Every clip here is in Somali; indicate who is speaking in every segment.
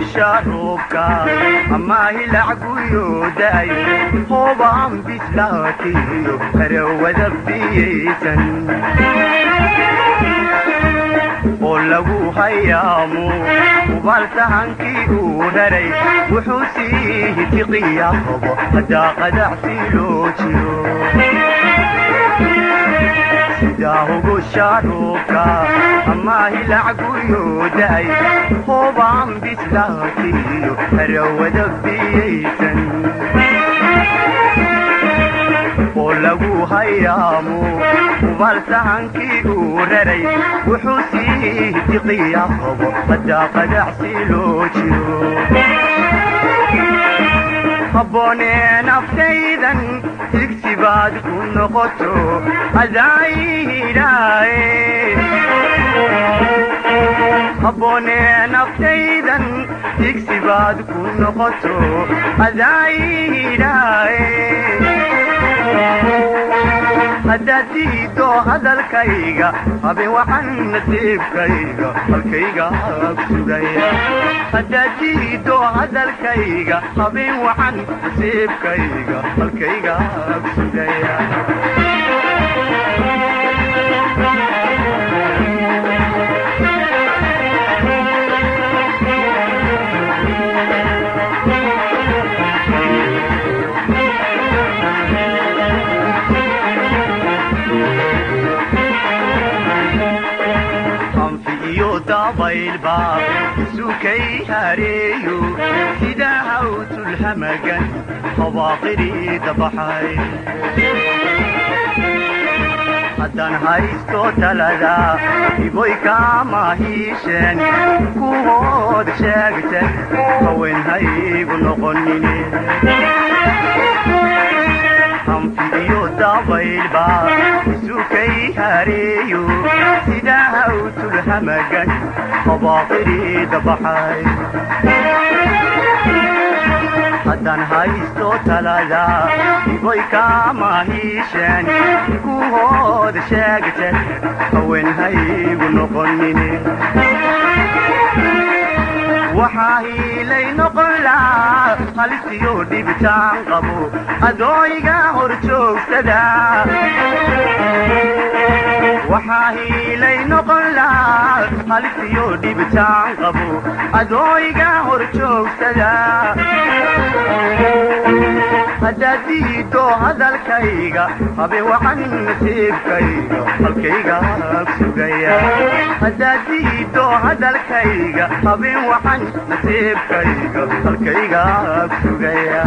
Speaker 1: Hugusha roobka ama hilacguyo da'ay, hoobaan bislaatiyo harawada biyaysan oo lagu hayaamo, hubaal sahankii uu raray wuxuu sii hitiqiyaabo haddaa qadacsi loo jiro. Sidaa hugusha roobka ama hilacguyo da'ay, hoobaan bislaatiyo harawada biyaysan oo lagu hayaamo, hubaal sahankii uu raray wuxuu sii hitiqiyaabo haddaa qadacsi loo jiro. Habboonee naftaydan higsi baad ku noqoto adaayidhaaye. Habboonee naftaydan higsi baad ku noqoto adaayidhaaye. Haddaad diiddo hadalkayga, habeen waxaan nasiibkayga halkayga ku sugaya. Haddaad diiddo hadalkayga, habeen waxaan nasiibkayga halkayga ku sugaya. Anfi iyo dabaylba isukay hareeyo, sida hawtulhamagan habaaqiri dabaxay. Haddaan haysto talada iboy kama hiisheen kuhood sheegte, haween haygu noqonine. Anfi iyo dabaylba isukay hareeyo, sida hawtulhamagan habaaqiri dabaxay. Haddaan haysto talada iboy kama hiisheen kuhood sheegte, haween haygu noqonine. Waxaa hiilay noqon laa halisiyo dhibitaan qabo adooyga hor joogsada. Waxaa hiilay noqon laa halisiyo dhibitaan qabo adooyga hor joogsada. Haddaad diiddo hadalkayga, habeen waxaan nasiibkayga halkayga ku sugaya. Haddaad diiddo hadalkayga, habeen waxaan nasiibkayga halkayga ku sugaya.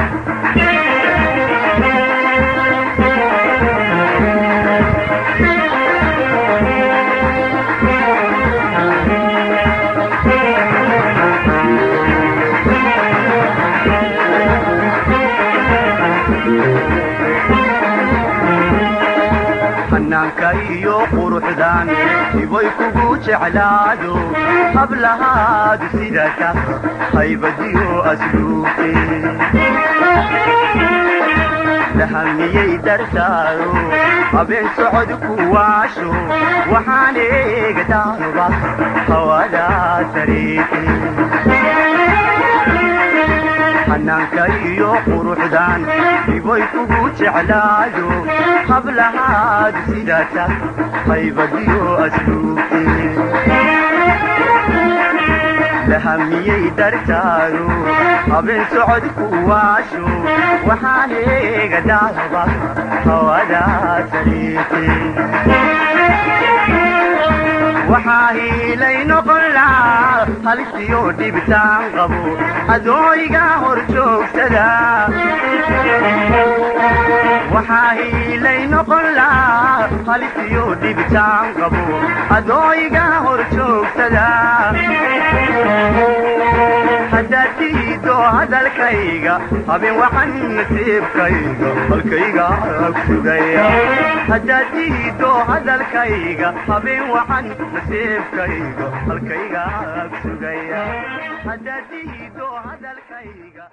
Speaker 1: Xanaanka iyo quruxdan iboy kugu jeclaado, hablahaadu sida ka haybadiyo asluubte lahamiyey dartaado, habeen socod kuwaasho waxaan eega daanba hawada sariite. Xanaanka iyo quruxdan iboy kugu jeclaado, hablahaadu sidata haybadiyo asluubte lahamiyey dartaado, habeen socod kuwaasho waxaan eega daaba hawada sariite. Waxaa hiilay noqon laa halisiyo dhibitaan qabo adooyga hor joogsada. Waxaa hiilay noqon laa halisiyo dhibitaan qabo adooyga hor joogsada. Haddaad diiddo hadalkayga, habeen waxaan nasiibkayga halkayga ku sugaya. Haddaad diiddo hadalkayga, habeen waxaan nasiibkayga halkayga ku sugaya. Haddaad diiddo hadalkayga.